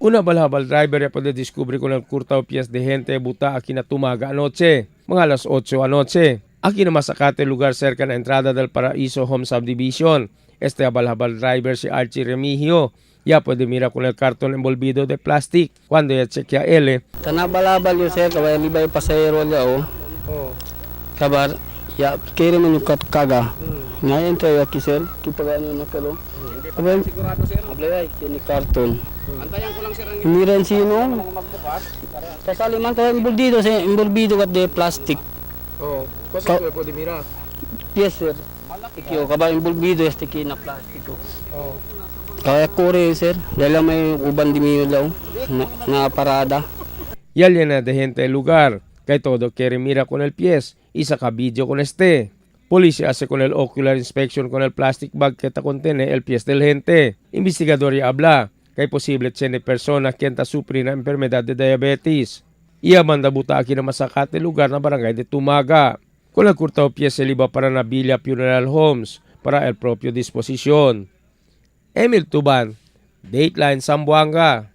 Una balhabal driver ya puede descubrir con el curtao pies de gente buta aquí na Tumaga anoche, mga alas 8 anoche. Aquí na Masakate lugar cerca na entrada del Paraíso Home Subdivision. Este abalhabal driver si Archie Remigio. Ya puede mira con el cartón envolvido de plastic. Cuando ya chequea él, Tanabalabal yun sir, kaya libay pasahero niya oh. Oh. Kabar, ya kere man yung kaga. Ngayon tayo aki sir, kipagano na kalo. Kabar, Sigurado sir. ablay ay kini karton. Antayan ko lang sir ang Miran sino? magbukas. Kasali man kaya embuldido sir, embuldido kat de plastic. Oh, Ka- puede mira. Yes sir. Ikyo, kabar embuldido este kina plastic. Oh. Kaya kore sir, dahil may uban di miyo daw na parada. Ya llena de gente el lugar, que todo quiere mira con el pies y saca vídeo con este. Policía hace con el ocular inspection con el plastic bag que ta contiene el pies del gente. Investigador ya habla que hay posible tiene persona quien ta sufre na enfermedad de diabetes. Iya manda buta aquí na Masakate lugar na barangay de Tumaga. Con el curtao pies se liba para Nabilia Funeral Homes para el propio disposición. Emil Tuban, Dateline Zamboanga.